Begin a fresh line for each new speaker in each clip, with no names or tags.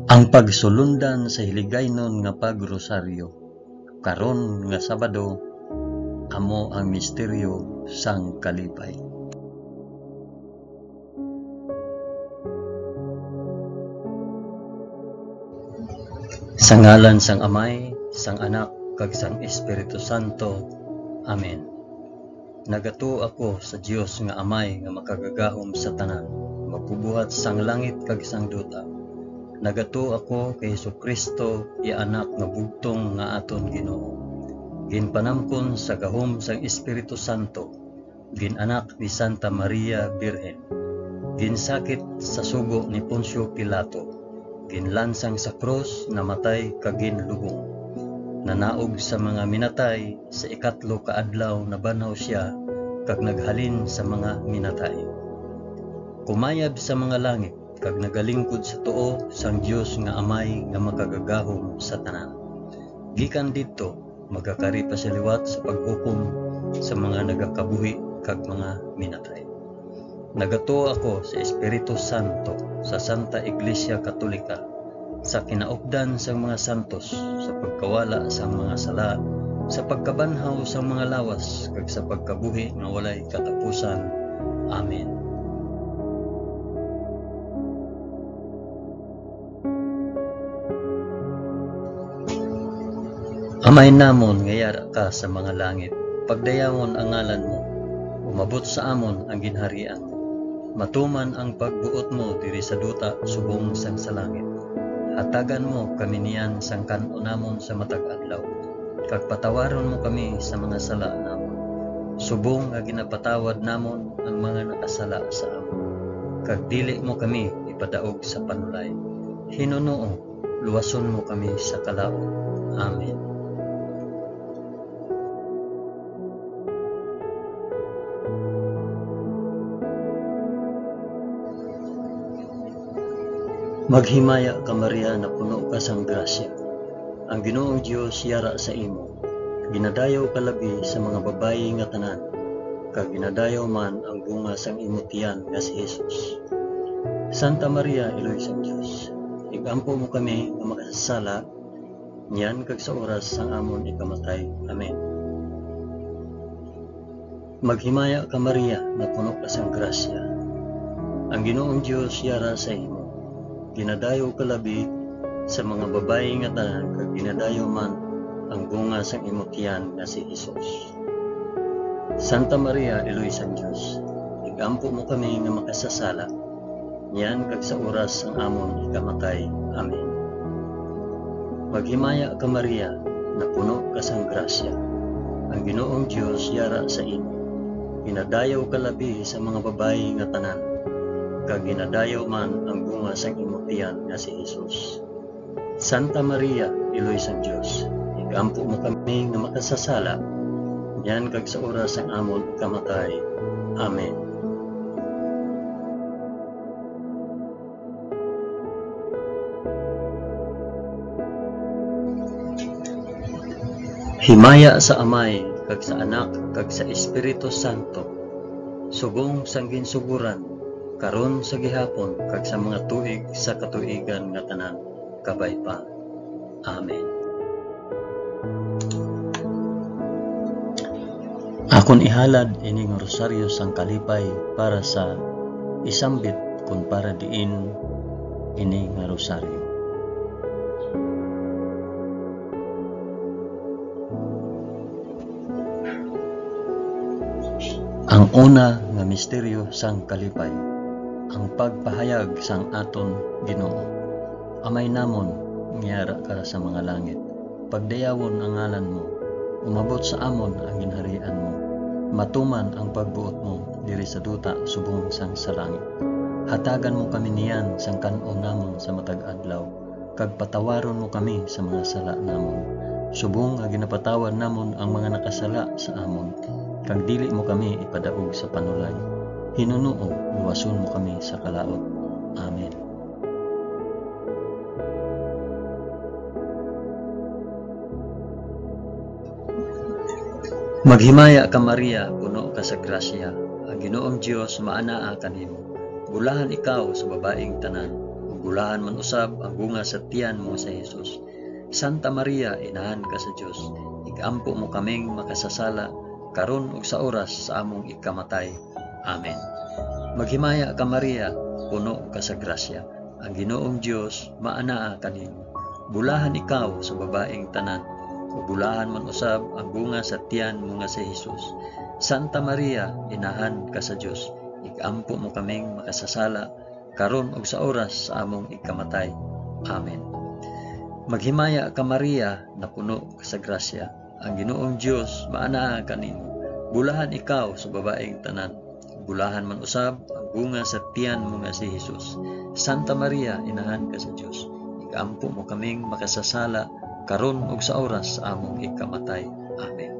Ang pagsulundan sa hiligaynon nga pagrosaryo karon nga Sabado amo ang misteryo sang kalipay. Sa ngalan sang Amay, sang Anak, kag sang Espiritu Santo. Amen. Nagatuo ako sa Dios nga Amay nga makagagahom sa tanan, magbubuhat sang langit kag sang duta. Nagatuo ako kay Hesukristo, iya anak nga bugtong nga aton Ginoo. Ginpanamkon sa gahom sang Espiritu Santo, ginanak ni Santa Maria Birhen. Ginsakit sa sugo ni Poncio Pilato, ginlansang sa krus, namatay kag ginlubong. Nanaog sa mga minatay, sa ikatlo ka adlaw nabanhaw siya kag naghalin sa mga minatay. Kumayab sa mga langit kag nagalingkod sa tuo sang Dios nga Amay nga makagagahom sa tanan. Gikan didto magakari pa siya liwat sa paghukom sa mga nagakabuhi kag mga minatay. Nagatuo ako sa Espiritu Santo, sa Santa Iglesia Katolika, sa kinaupdan sang mga santos, sa pagkawala sang mga sala, sa pagkabanhaw sang mga lawas, kag sa pagkabuhi nga walay katapusan. Amen. Amay namon nga yara ka sa mga langit, pagdayawon ang ngalan mo, umabot sa amon ang ginharian mo. Matuman ang pagbuot mo diri sa duta subong sang sa langit. Hatagan mo kami niyan sang kan-on namon sa matag adlaw, kag patawaron mo kami sa mga sala namon, subong nga ginapatawad namon ang mga nakasala sa amon. Kag dili mo kami ipadaog sa panulay. Hinunoo, luwason mo kami sa kalaot. Amen. Maghimaya ka Maria, napuno ka sang grasya. Ang Ginoong Dios yara sa imo. Ginadayaw ka labi sa mga babayi nga tanan, kag ginadayaw man ang bunga sang imo tiyan nga si Jesus. Santa Maria, Iloy sang Dios, igampo mo kami nga makasasala, niyan kag sa oras sang amon ikamatay. Amen. Maghimaya ka Maria, napuno ka sang grasya. Ang Ginoong Dios yara sa imo. Ginadayaw ka labi sa mga babayi nga tanan, kag ginadayaw man ang bunga sang imo tiyan nga si Jesus. Santa Maria, Iloy sang Dios, igampo mo kami nga makasasala, niyan kag sa oras sang amon ikamatay. Amen. Maghimaya ka Maria, napuno ka sang grasya. Ang Ginoong Dios yara sa imo. Ginadayaw ka labi sa mga babayi nga tanan, kag ginadayaw man ang bunga sang imo tiyan nga si Jesus. Santa Maria, Iloy sang Dios, igampo mo kami nga makasasala, niyan kag sa oras sang amon ikamatay. Amen. Himaya sa Amay, kag sa Anak, kag sa Espiritu Santo, subong sang ginsuguran, karon sa gihapon, kag sa mga tuig sa katuigan nga tanan, kabay pa. Amen. Akon ihalad ining rosaryo sang kalipay para sa isambit kun para diin ini nga rosaryo. Ang una nga misteryo sang kalipay, ang pagpahayag sang aton Ginoo. Amay namon, ngiyara ka sa mga langit, pagdayawon ang ngalan mo, umabot sa amon ang ginharian mo, matuman ang pagbuot mo diri sa duta subong sang sa langit. Hatagan mo kami niyan sang kan-on namon sa matag adlaw, kag patawaron mo kami sa mga sala namon, subong nga ginapatawad namon ang mga nakasala sa amon, kag dili mo kami ipadaog sa panulay. Hinunoo, luwason mo kami sa kalaot. Amen. Maghimaya ka Maria, puno ka sa grasya. Ang Ginoong Dios maanaa kanimo. Bulahan ikaw sa babaeng tanan, ug Bulahan man usab ang bunga sa tiyan mo sa Jesus. Santa Maria, inahan ka sa Dios, igampo mo kaming makasasala karon ug sa oras sa among ikamatay. Amen. Maghimaya ka Maria, puno ka sa grasya. Ang Ginoong Dios maanaa kanimo. Bulahan ikaw sa babaeng tanan, ug bulahan man usab ang bunga sa tiyan mo nga si Jesus. Santa Maria, inahan ka sa Dios, igampo mo kaming makasasala karon ug sa oras sa among ikamatay. Amen. Maghimaya ka Maria, napuno ka sa grasya. Ang Ginoong Dios maanaa kanimo. Bulahan ikaw sa babaeng tanan, bulahan man usab ang bunga sa tiyan mo nga si Jesus. Santa Maria, inahan ka sa Dios, igampo mo kaming makasasala karon ug sa oras sa among ikamatay. Amen.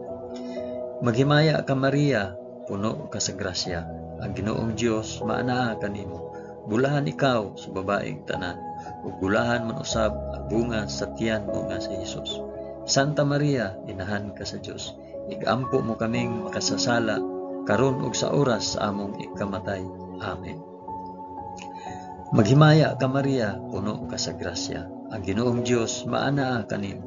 Maghimaya ka Maria, puno ka sa grasya. Ang Ginoong Dios maanaa kanimo. Bulahan ikaw sa babaeng tanan, ug bulahan man usab ang bunga sa tiyan mo nga si Jesus. Santa Maria, inahan ka sa Dios, igampo mo kaming makasasala karon ug sa oras sa among ikamatay. Amen. Maghimaya ka Maria, puno ka sa grasya. Ang Ginoong Dios maanaa kanimo.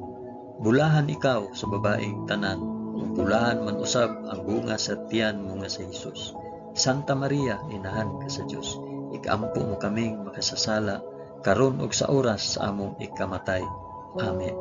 Bulahan ikaw sa babaeng tanan, ug bulahan man usab ang bunga sa tiyan mo nga si Jesus. Santa Maria, inahan ka sa Dios, igampo mo kaming makasasala karon ug sa oras sa among ikamatay. Amen.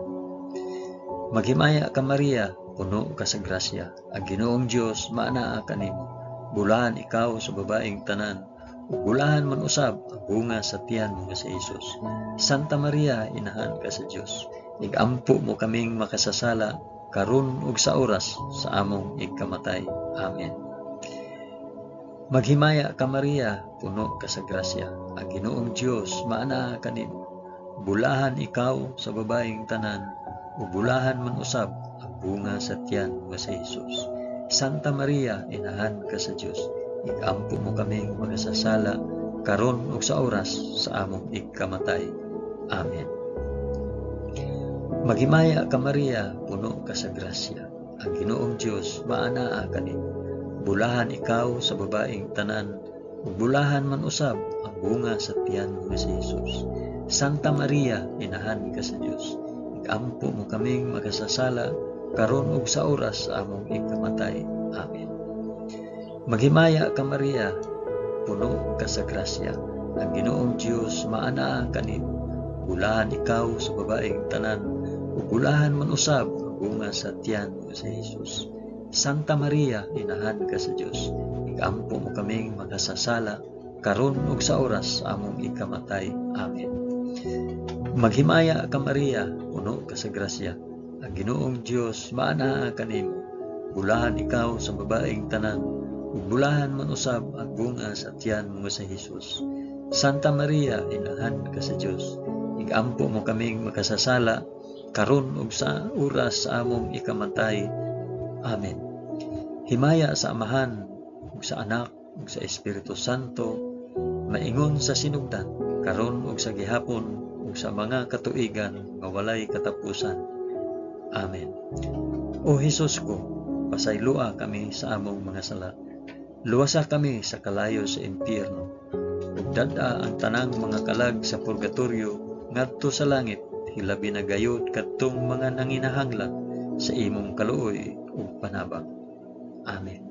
Maghimaya ka Maria, puno ka sa grasya. Ang Ginoong Dios maanaa kanimo. Bulahan ikaw sa babaeng tanan, ug bulahan man usab ang bunga sa tiyan mo nga si Jesus. Santa Maria, inahan ka sa Dios, igampo mo kaming makasasala karon ug sa oras sa among ikamatay. Amen. Maghimaya ka Maria, puno ka sa grasya. Ang Ginoong Dios maanaa kanimo. Bulahan ikaw sa babaeng tanan, ug bulahan man usab ang bunga sa tiyan mo sa Jesus. Santa Maria, inahan ka sa Dios, igampo mo kaming makasasala karon ug sa oras sa among ikamatay. Amen. Maghimaya ka Maria, puno ka sa grasya. Ang Ginoong Dios maanaa kanimo. Bulahan ikaw sa babaeng tanan, ug bulahan man usab ang bunga sa tiyan mo nga si Jesus. Santa Maria, inahan ka sa Dios, igampo mo kaming makasasala karon ug sa oras sa among ikamatay. Amen. Maghimaya ka Maria, puno ka sa grasya. Ang Ginoong Dios maanaa kanimo. Bulahan ikaw sa babaeng tanan, ug bulahan man usab ang bunga sa tiyan mo si Jesus. Santa Maria, inahan ka sa Dios, igampo mo kaming makasasala karon ug sa oras sa among ikamatay. Amen. Maghimaya ka Maria, puno ka sa grasya. Ang Ginoong Dios maanaa kanimo. Bulahan ikaw sa babaeng tanan, ug bulahan man usab ang bunga sa tiyan mo sa Jesus. Santa Maria, inahan ka sa Dios, igampo mo kaming makasasala karon ug sa oras sa among ikamatay. Amen. Himaya sa Amahan ug sa Anak ug sa Espiritu Santo, maingon sa sinugdan, karon ug sa gihapon ug sa mga katuigan nga walay katapusan. Amen. O Hesus ko, pasayloa kami sa among mga sala. Luwasa kami sa kalayo sa impyerno. Ug dad-a ang tanang mga kalag sa purgatorio ngadto sa langit, hilabi na gayud kadtong mga nanginahanglan sa imong kaluoy ug panabang. Amen.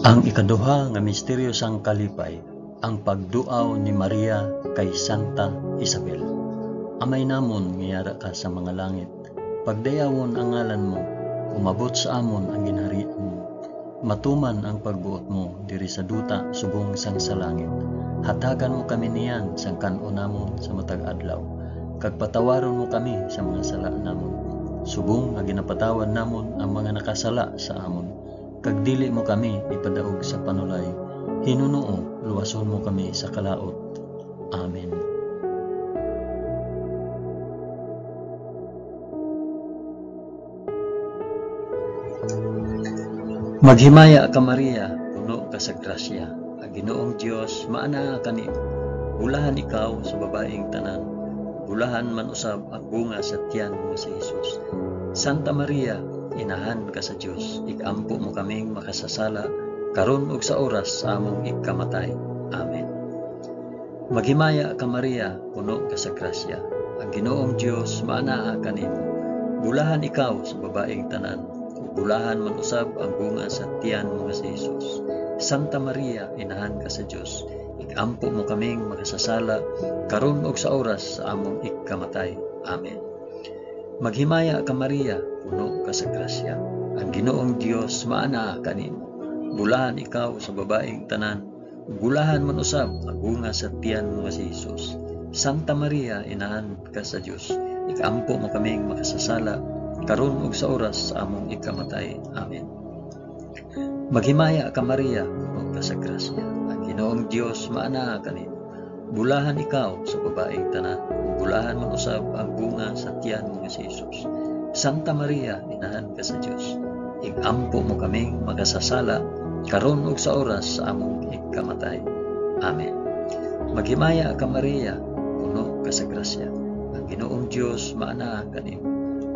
Ang ikaduha nga misteryo sang kalipay, ang pagduaw ni Maria kay Santa Isabel. Amay namon nga yara ka sa mga langit, pagdayawon ang ngalan mo, umabot sa amon ang ginharian mo. Matuman ang pagbuot mo diri sa duta subong sang sa langit. Hatagan mo kami niyan sang kan-on namon sa matag adlaw. Kag patawaron mo kami sa mga sala namon, subong nga ginapatawad namon ang mga nakasala sa amon. Kag dili mo kami ipadaog sa panulay, hinunuo luwason mo kami sa kalaot. Amen. Maghimaya ka Maria, puno ka sa grasya. Ang Ginoong Dios maanaa kanimo. Bulahan ikaw sa babaeng tanan, bulahan man usab ang bunga sa tiyan mo si Jesus. Santa Maria, Inahan ka sa Dios, ikampo mo kaming makasasala, karon ug sa oras sa among ikamatay. Amen. Maghimaya ka Maria, puno ka sa grasya. Ang Ginoong Dios maanaa kanimo. Bulahan ikaw sa babaeng tanan, ug bulahan man usab ang bunga sa tiyan mo nga si Jesus. Santa Maria, inahan ka sa Dios, ikampo mo kaming makasasala, karon ug sa oras sa among ikamatay. Amen. Maghimaya ka Maria, puno ka sa grasya. Ang Ginoong Dios maanaa kanimo. Bulahan ikaw sa babaeng tanan, ug bulahan man usab ang bunga sa tiyan mo nga si Jesus. Santa Maria, inahan ka sa Dios, ikampo mo kaming makasasala, karon ug sa oras sa among ikamatay. Amen. Maghimaya ka Maria, puno ka sa grasya. Ang Ginoong Dios maanaa kanimo. Bulahan ikaw sa babaeng tanan, ug bulahan man usab ang bunga sa tiyan mo nga si Jesus. Santa Maria, inahan ka sa Dios, ikampo mo kaming makasasala, karon ug sa oras sa among ikamatay. Amen. Maghimaya ka Maria, puno ka sa grasya. Ang Ginoong Dios maanaa kanimo.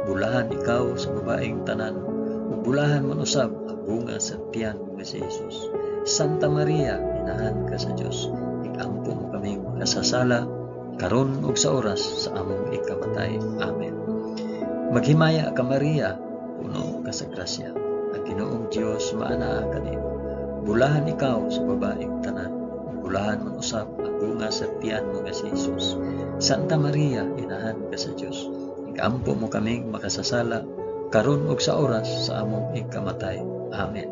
Bulahan ikaw sa babaeng tanan, ug bulahan man usab ang bunga sa tiyan mo nga si Jesus. Santa Maria, inahan ka sa Dios, ikampo mo kaming makasasala, karon ug sa oras sa among ikamatay. Amen. Maghimaya ka Maria, puno ka sa grasya. Ang Ginoong Dios maanaa kanimo. Bulahan ikaw sa babaeng tanan, ug bulahan man usab ang bunga sa tiyan mo nga si Jesus. Santa Maria, inahan ka sa Dios, ikampo mo kaming makasasala, karon ug sa oras sa among ikamatay. Amen.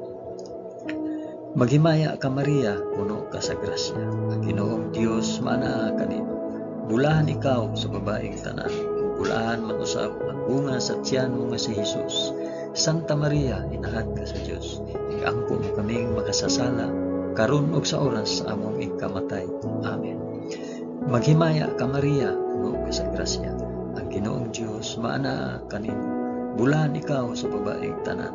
Maghimaya ka Maria, puno ka sa grasya. Ang Ginoong Dios maanaa kanimo. Bulahan ikaw sa babaeng tanan, ug bulahan man usab ang bunga sa tiyan mo nga si Jesus. Santa Maria, inahan ka sa Dios, ikampo mo kaming makasasala, karon ug sa oras sa among ikamatay. Amen. Maghimaya ka Maria, puno ka sa grasya. Ang Ginoong Dios maanaa kanimo. Bulahan ikaw sa babaeng tanan,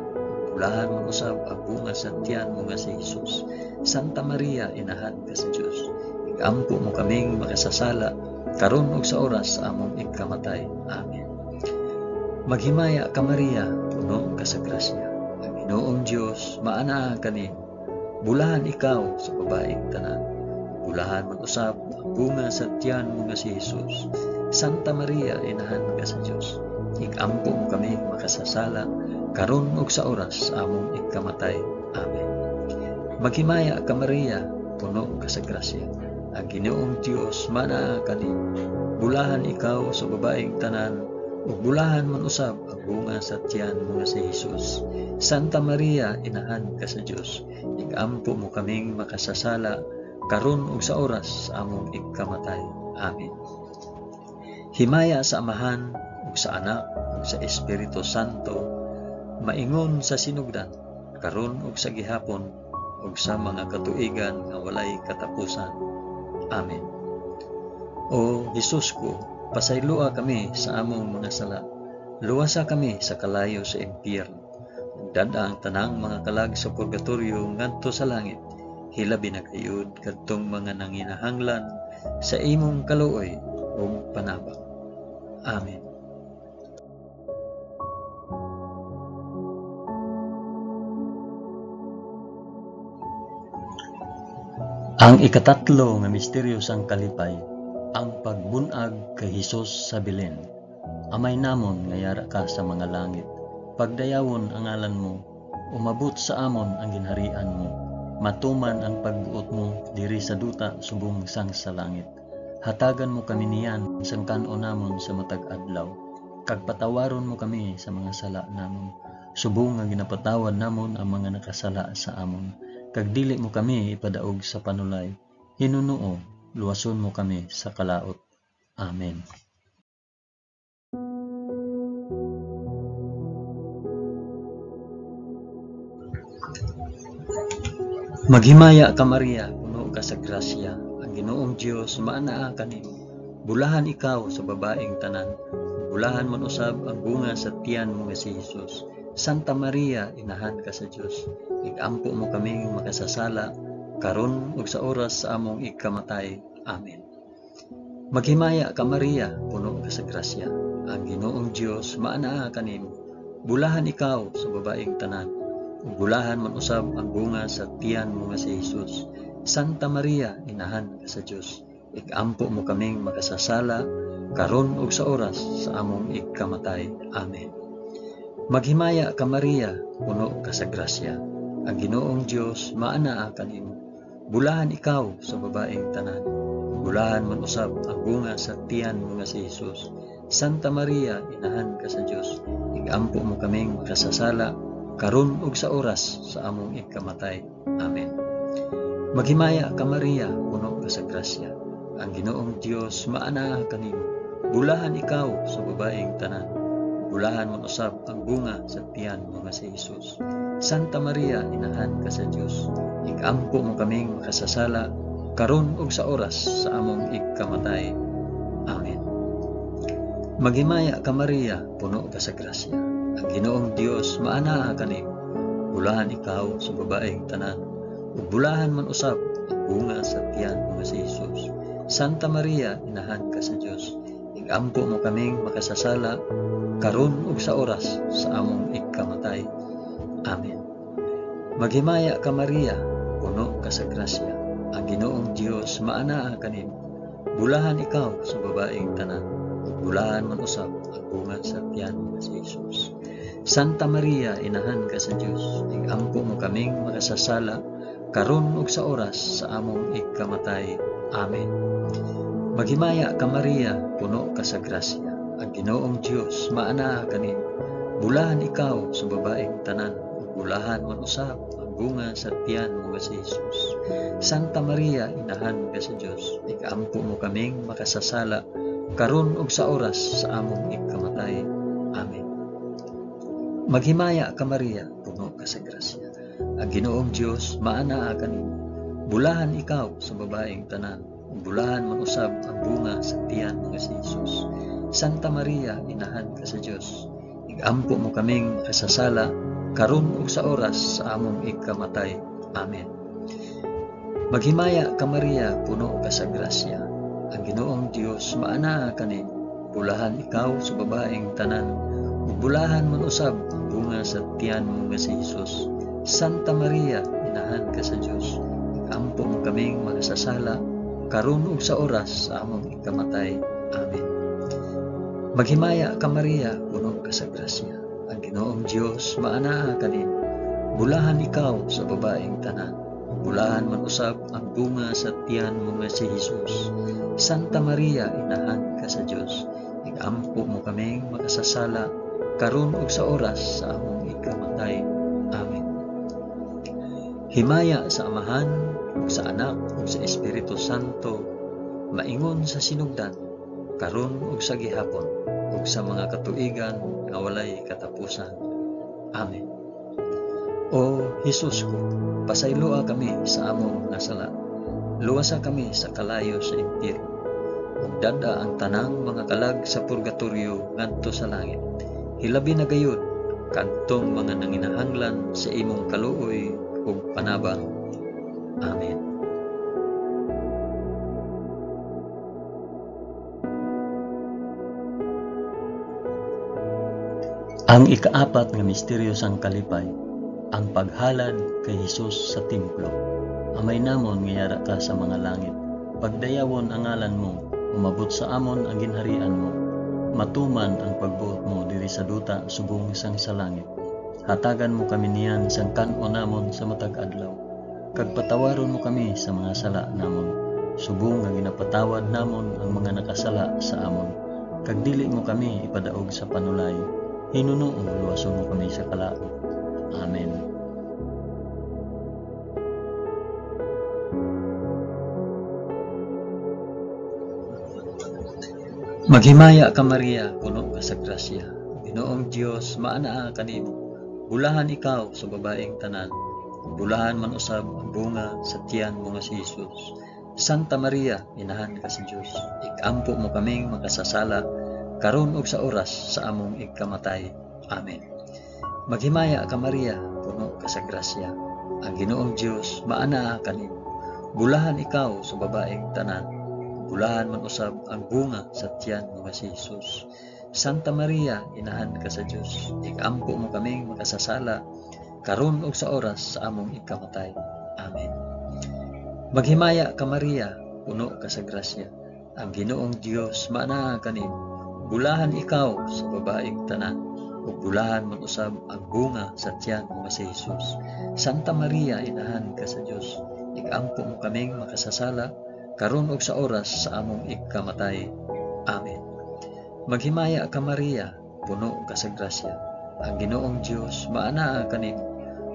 bulahan man usab ang bunga sa tiyan mo nga si Jesus. Santa Maria, inahan ka sa Dios, ikampo mo kaming makasasala, karon ug sa oras sa among ikamatay. Amen. Maghimaya ka Maria, puno ka sa grasya. Ang Ginoong Dios maanaa kanimo. Bulahan ikaw sa babaeng tanan, bulahan man usab ang bunga sa tiyan mo nga si Jesus. Santa Maria, inahan ka sa Dios, ikampo mo kami makasasala, karon ug sa oras sa among ikamatay. Amen. Maghimaya ka Maria, puno ka sa grasya. Ang Ginoong Dios maanaa kanimo. Bulahan ikaw sa babaeng tanan, ug bulahan man usab ang bunga sa tiyan mo nga si Jesus. Santa Maria, inahan ka sa Dios, ikampo mo kaming makasasala, karon ug sa oras sa among ikamatay. Amen. Himaya sa Amahan ug sa Anak ug sa Espiritu Santo, maingon sa sinugdan, karon ug sa gihapon, ug sa mga katuigan nga walay katapusan. Amen. O Hesus ko, pasayloa kami sa among mga sala. Luwasa kami sa kalayo sa impyerno. Dad-a ang tanang mga kalag sa purgatorio ngadto sa langit. Hilabi na gayud kadtong mga nanginahanglan sa imong kaluoy ug panabang. Amen. Ang ikatatlo nga misteryo sang kalipay, ang pagbun-ag kay Hesus sa Belen. Amay namon nga yara ka sa mga langit, pagdayawon ang ngalan mo, umabot sa amon ang ginharian mo, matuman ang pagbuot mo diri sa duta subong sang sa langit. Hatagan mo kami niyan sang kan-on namon sa matag adlaw, kag patawaron mo kami sa mga sala namon, subong nga ginapatawad namon ang mga nakasala sa amon. Kag dili mo kami ipadaog sa panulay, hinunuo, luwason mo kami sa kalaot. Amen. Maghimaya ka Maria, puno ka sa grasya, ang Ginoong Dios maanaa kanimo. Bulahan ikaw sa babaeng tanan, bulahan man usab ang bunga sa tiyan mo nga si Hesus. Santa Maria, inahan ka sa Dios, ikampo mo kaming makasasala, karon ug sa oras sa among ikamatay. Amen. Maghimaya ka Maria, puno ka sa grasya, ang Ginoong Dios maanaa kanimo. Bulahan ikaw sa babaeng tanan, ug bulahan man usab ang bunga sa tiyan mo nga si Jesus. Santa Maria, inahan ka sa Dios, igampo mo kaming makasasala karon ug sa oras sa among ikamatay. Amen. Maghimaya ka Maria, puno ka sa grasya. Ang Ginoong Dios maanaa kanimo. Bulahan ikaw sa babaeng tanan. Bulahan man usab ang bunga sa tiyan mo nga si Jesus. Santa Maria, inahan ka sa Dios, igampo mo kaming makasasala karon ug sa oras sa among ikamatay. Amen. Maghimaya ka Maria, puno ka sa grasya. Ang Ginoong Dios maanaa kanimo. Bulahan ikaw sa babaeng tanan. Bulahan man usab ang bunga sa tiyan mo nga si Jesus. Santa Maria, inahan ka sa Dios, igampo mo kaming makasasala karon ug sa oras sa among ikamatay. Amen. Maghimaya ka Maria, puno ka sa grasya. Ang Ginoong Dios maanaa kanimo. Bulahan ikaw sa babaeng tanan, ug bulahan man usab ang bunga sa tiyan mo nga si Jesus. Santa Maria, inahan ka sa Dios, igampo mo kaming makasasala karon ug sa oras sa among ikamatay. Amen. Maghimaya ka Maria, puno ka sa grasya. Ang Ginoong Dios maanaa kanimo. Bulahan ikaw sa babaeng tanan, ug bulahan man usab ang bunga sa tiyan mo nga si Jesus. Santa Maria, inahan ka sa Dios, igampo mo kaming makasasala karon ug sa oras sa among ikamatay. Amen. Maghimaya ka Maria, puno ka sa grasya. Ang Ginoong Dios maanaa kanimo. Bulahan ikaw sa babaeng tanan, ug bulahan man usab ang bunga sa tiyan mo nga si Jesus. Santa Maria, inahan ka sa Dios, ikampo mo kaming makasasala karon ug sa oras sa among ikamatay. Amen. Maghimaya ka Maria, puno ka sa grasya. Ang Ginoong Dios maanaa kanimo. Bulahan ikaw sa babaeng tanan, ug bulahan man usab ang bunga sa tiyan mo nga si Jesus. Santa Maria, inahan ka sa Dios, igampo mo kaming makasasala karon ug sa oras sa among ikamatay. Amen. Maghimaya ka Maria, puno ka sa grasya. Ang Ginoong Dios maanaa kanimo. Bulahan ikaw sa babaeng tanan, ug bulahan man usab ang bunga sa tiyan mo nga si Jesus. Santa Maria, inahan ka sa Dios, igampo mo kaming makasasala karon ug sa oras sa among ikamatay. Amen. Maghimaya ka Maria, puno ka sa grasya. Ang Ginoong Dios maanaa kanimo. Bulahan ikaw sa babaeng tanan, bulahan man usab ang bunga sa tiyan mo nga si Jesus. Santa Maria, inahan ka sa Dios, igampo mo kaming makasasala karon ug sa oras sa among ikamatay. Amen. Himaya sa Amahan ug sa Anak ug sa Espiritu Santo, maingon sa sinugdan, karon ug sa gihapon, ug sa mga katuigan nga walay katapusan. Amen. O Jesus ko, pasayloa kami sa among mga sala. Luwasa kami sa kalayo sa impyerno. Ug dad-a ang tanang mga kalag sa purgatorio ngadto sa langit. Hilabi na gayud kadtong mga nanginahanglan sa imong kaluoy ug panabang. Amen. Ang ikaapat nga misteryo sang kalipay, ang paghalad kay Hesus sa templo. Amay namon nga yara ka sa mga langit, pagdayawon ang ngalan mo, umabot sa amon ang ginharian mo, matuman ang pagbuot mo diri sa duta subong sang sa langit. Hatagan mo kami niyan sang kan-on namon sa matag adlaw. Kag patawaron mo kami sa mga sala namon, subong nga ginapatawad namon ang mga nakasala sa amon. Kag dili mo kami ipadaog sa panulay, hinunoong luwason mo kami sa kalaot. Amen. Maghimaya ka Maria, puno ka sa grasya. Ginoong Dios maanaa kanimo. Bulahan ikaw sa babaeng tanan, bulahan man usab ang bunga sa tiyan mo nga si Jesus. Santa Maria, inahan ka sa Dios, ikampo mo kaming makasasala karon ug sa oras sa among ikamatay. Amen. Maghimaya ka Maria, puno ka sa grasya. Ang Ginoong Dios maanaa kanimo. Bulahan ikaw sa babaeng tanan, bulahan man usab ang bunga sa tiyan mo nga si Jesus. Santa Maria, inahan ka sa Dios, igampo mo kaming makasasala karon ug sa oras sa among ikamatay. Amen. Maghimaya ka Maria, puno ka sa grasya. Ang Ginoong Dios maanaa kanimo. Bulahan ikaw sa babaeng tanan, ug bulahan man usab ang bunga sa tiyan mo nga si Jesus. Santa Maria, inahan ka sa Dios, igampo mo kaming makasasala karon ug sa oras sa among ikamatay. Amen. Maghimaya ka Maria, puno ka sa grasya. Ang Ginoong Dios maanaa kanimo.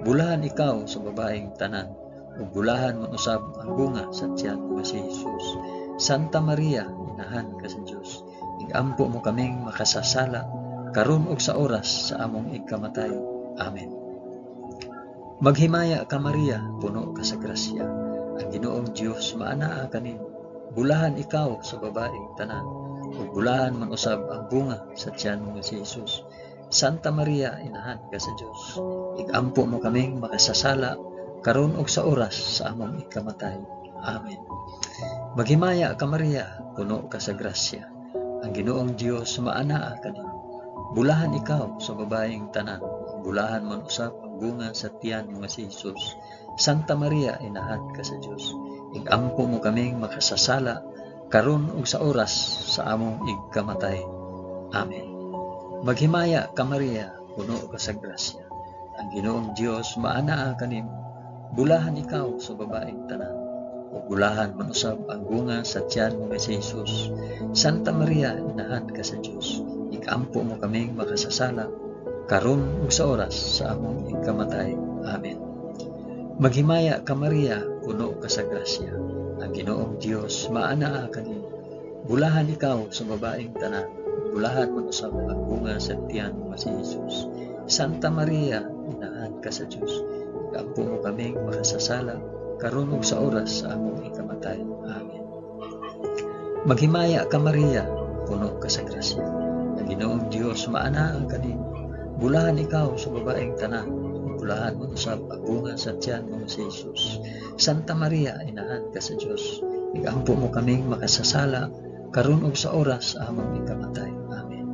Bulahan ikaw sa babaeng tanan, ug bulahan man usab ang bunga sa tiyan mo nga si Jesus. Santa Maria, inahan ka sa Dios, igampo mo kaming makasasala karon ug sa oras sa among ikamatay. Amen. Maghimaya ka Maria, puno ka sa grasya. Ang Ginoong Dios maanaa kanimo. Bulahan ikaw sa babaeng tanan, ug bulahan man usab ang bunga sa tiyan mo nga si Jesus. Santa Maria, inahan ka sa Dios, igampo mo kaming makasasala karon ug sa oras sa among ikamatay. Amen. Maghimaya ka Maria, puno ka sa grasya. Ang Ginoong Dios maanaa kanimo. Bulahan ikaw sa babaeng tanan, bulahan man usab ang bunga sa tiyan mo nga si Jesus. Santa Maria, inahan ka sa Dios, igampo mo kaming makasasala karon ug sa oras sa among ikamatay. Amen. Maghimaya ka Maria, puno ka sa grasya. Ang Ginoong Dios maanaa kanimo. Bulahan ikaw sa babaeng tanan, ug bulahan man usab ang bunga sa tiyan mo nga si Jesus. Santa Maria, inahan ka sa Dios, ikampo mo kaming makasasala karon ug sa oras sa among ikamatay. Amen. Maghimaya ka Maria, puno ka sa grasya. Ang Ginoong Dios maanaa kanimo. Bulahan ikaw sa babaeng tanan, bulahan man usab ang bunga sa tiyan mo nga si Jesus. Santa Maria, inahan ka sa Dios, ikampo mo kaming makasasala karon ug sa oras sa among ikamatay. Amen. Maghimaya ka Maria, puno ka sa grasya. Ang Ginoong Dios maanaa kanimo. Bulahan ikaw sa babaeng tanan, bulahan man usab ang bunga sa tiyan mo nga si Jesus. Santa Maria, inahan ka sa Dios, ikampo mo kaming makasasala karon ug sa oras sa among ikamatay. Amen.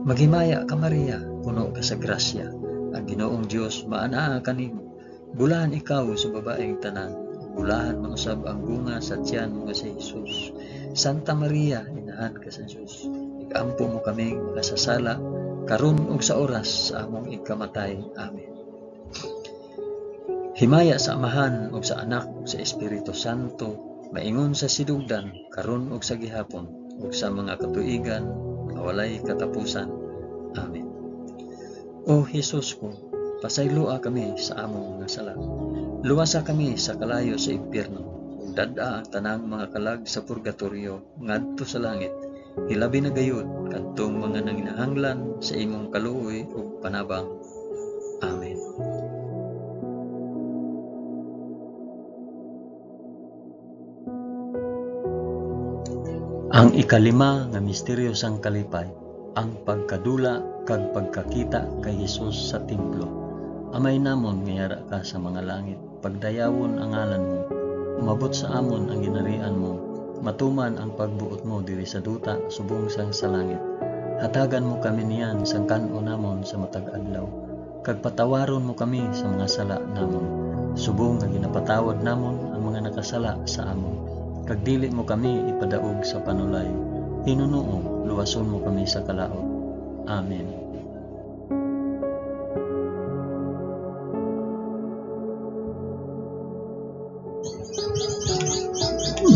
Maghimaya ka Maria, puno ka sa grasya. Ang Ginoong Dios maanaa kanimo. Bulahan ikaw sa babaeng tanan, bulahan man usab ang bunga sa tiyan mo nga si Jesus. Santa Maria, inahan ka sa Dios, ikampo mo kaming makasasala karon ug sa oras sa among ikamatay. Amen. Himaya sa Amahan ug sa Anak ug sa Espiritu Santo, maingon sa sinugdan karon ug sa gihapon ug sa mga katuigan nga walay katapusan. Amen. O Jesus ko, pasayloa kami sa among mga sala. Luwasa kami sa kalayo sa impyerno, ug dad-a ang tanang mga kalag sa purgatorio ngadto sa langit. Hilabi na gayud kadtong mga nanginahanglan sa imong kaluoy ug panabang. Amen. Ang ikalima nga misteryo sang kalipay, ang pagkadula kag pagkakita kay Hesus sa templo. Amay namon nga yara ka sa mga langit, pagdayawon ang ngalan mo. Umabot sa amon ang ginarian mo. Matuman ang pagbuot mo diri sa duta subong sang sa langit. Hatagan mo kami niyan sang kan-on namon sa matag adlaw. Kag patawaron mo kami sa mga sala namon, subong nga ginapatawad namon ang mga nakasala sa amon. Kag dili mo kami ipadaog sa panulay. Hinunuo, luwason mo kami sa kalaot. Amen.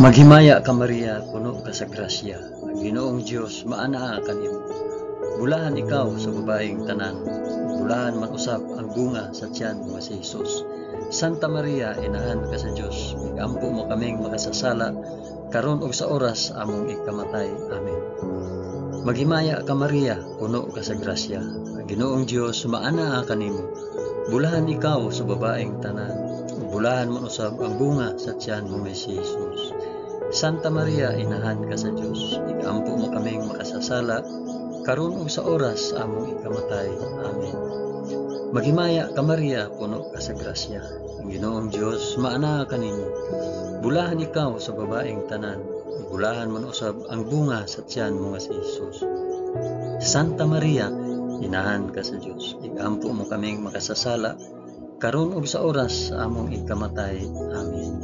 Maghimaya ka Maria, puno ka sa grasya. Ang Ginoong Dios maanaa kanimo. Bulahan ikaw sa babaeng tanan, bulahan man usab ang bunga sa tiyan mo nga si Jesus. Santa Maria, inahan ka sa Dios, igampo mo kaming makasasala karon ug sa oras among ikamatay. Amen. Maghimaya ka Maria, puno ka sa grasya. Ang Ginoong Dios maanaa kanimo. Bulahan ikaw sa babaeng tanan, bulahan man usab ang bunga sa tiyan mo nga si Jesus. Santa Maria, inahan ka sa Dios, igampo mo kaming makasasala karon ug sa oras among ikamatay. Amen. Maghimaya ka Maria, puno ka sa grasya. Ang Ginoong Dios maanaa kanimo. Bulahan ikaw sa babaeng tanan, bulahan man usab ang bunga sa tiyan mo nga si Jesus. Santa Maria, inahan ka sa Dios, igampo mo kaming makasasala, karon ug sa oras sa among ikamatay. Amen.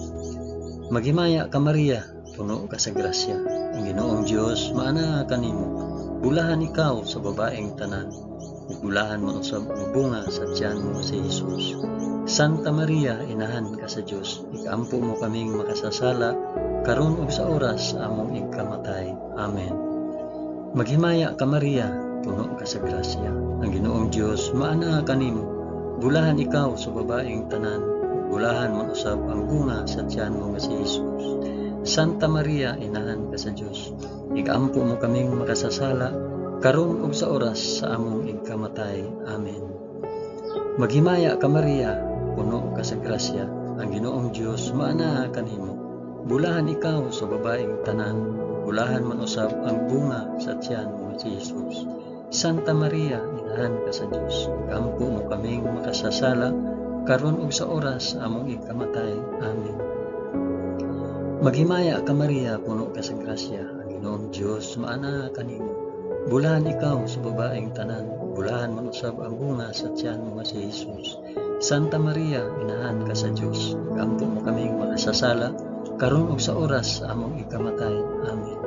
Maghimaya ka Maria, puno ka sa grasya. Ang Ginoong Dios maana kanimo. Bulahan ikaw sa babaeng tanan, ug bulahan man usab ang bunga sa tiyan mo si Jesus. Santa Maria, inahan ka sa Dios, ikampo mo kaming makasasala, karon ug sa oras sa among ikamatay. Amen. Maghimaya ka Maria, puno ka sa grasya. Ang Ginoong Dios maana kanimo. Bulahan ikaw sa babaeng tanan, ug bulahan man usab ang bunga sa tiyan mo nga si Jesus. Santa Maria, inahan ka sa Dios, ikampo mo kaming makasasala, karon ug sa oras sa among ikamatay. Amen. Maghimaya ka Maria, puno ka sa grasya. Ang Ginoong Dios maana kanimo. Bulahan ikaw sa babaeng tanan, bulahan man usab ang bunga sa tiyan mo si Jesus. Santa Maria, inahan ka sa Dios, ikampo mo kaming makasasala, karon ug sa oras sa among ikamatay. Amen. Maghimaya ka Maria, puno ka sa grasya. Ang Ginoong Dios maana kanimo. Bulahan ikaw sa babaeng tanan, bulahan man usab ang bunga sa tiyan mo nga si Jesus. Santa Maria, inahan ka sa Dios, ikampo mo kaming makasasala, karon ug sa oras sa among ikamatay. Amen.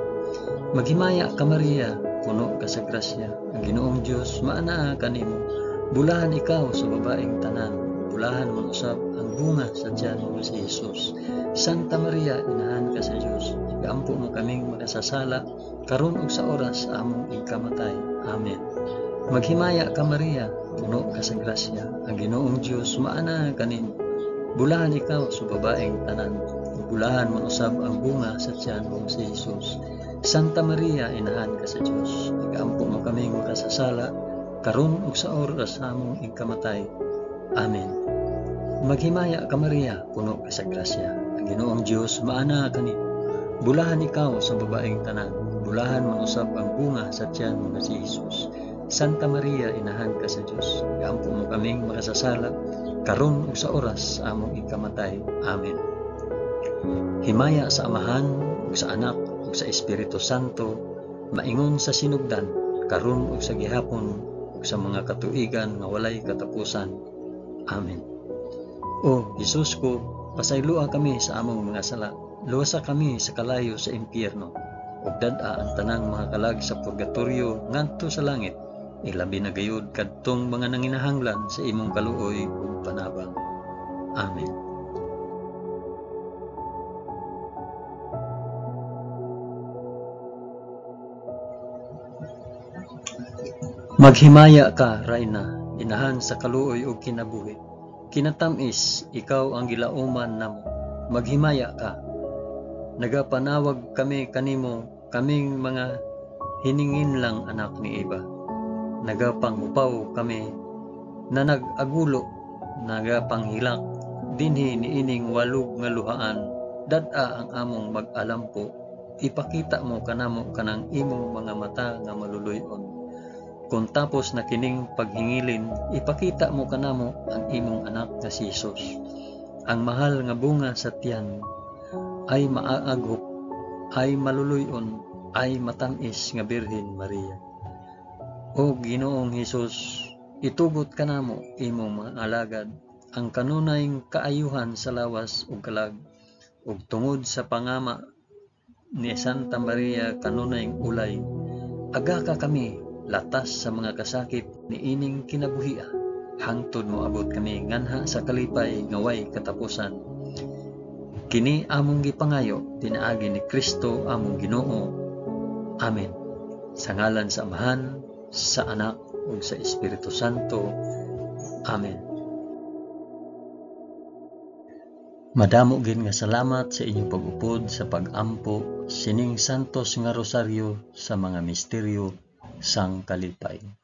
Maghimaya ka Maria, puno ka sa grasya. Ang Ginoong Dios maana kanimo. Bulahan ikaw sa babaeng tanan, bulahan man usab ang bunga sa tiyan mo nga si Jesus. Santa Maria, inahan ka sa Dios, ikampo mo kaming makasasala, karon ug sa oras sa among ikamatay. Amen. Maghimaya ka Maria, puno ka sa grasya. Ang Ginoong Dios maana kanimo. Bulahan ikaw sa babaeng tanan, bulahan man usab ang bunga sa tiyan mo si Jesus. Santa Maria, inahan ka sa Dios, ikampo mo kaming makasasala, karon ug sa oras sa among ikamatay. Amen. Maghimaya ka Maria, puno ka sa grasya. Ang Ginoong Dios maana kanimo. Bulahan ikaw sa babaeng tanan, bulahan man usab ang bunga sa tiyan mo nga si Jesus. Santa Maria, inahan ka sa Dios, ikampo mo kaming makasasala, karon ug sa oras sa among ikamatay. Amen. Himaya sa Amahan ug sa Anak ug sa Espiritu Santo, maingon sa sinugdan, karon ug sa gihapon ug sa mga katuigan nga walay katapusan. Amen. O Hesus ko, pasayloa kami sa among mga sala, luwasa kami sa kalayo sa impyerno, ug dad-a ang tanang mga kalag sa purgatorio ngadto sa langit, ilabi na gayud kadtong mga nanginahanglan sa imong kaluoy ug panabang. Amen. Maghimaya ka, Rayna, inahan sa kaluoy ug kinabuhi. Kinatamis, ikaw ang gilauman namo. Maghimaya ka. Nagapanawag kami kanimo, kaming mga hiningin lang anak ni Eva. Nagapanghupaw kami na nag-agulo, nagapanghilak, dinhi niining walog nga luhaan, dad-a ang among mag-alampo, ipakita mo kanamo kanang imong mga mata nga maluluy-on. Kung tapos na kining paghingilin, ipakita mo kanamo ang imong anak nga si Jesus. Ang mahal nga bunga sa tiyan ay maaaghop, ay maluluy-on, ay matamis nga Birhen Maria. O Ginoong Hesus, itugot kanamo imong mga alagad ang kanunay kaayuhan sa lawas ug kalag, ug tungod sa pangama ni Santa Maria kanunay ulay, agaka kami latas sa mga kasakit niining kinabuhia, hangtod moabot kami nganha sa kalipay nga way katapusan. Kini among gipangayo pinaagi ni Kristo among Ginoo. Amen. Sa ngalan sa Amahan, sa Anak ug sa Espiritu Santo. Amen. Madamo gid nga salamat sa inyong pag-upod sa pag-ampo sining Santos nga Rosaryo sa mga misteryo sang kalipay.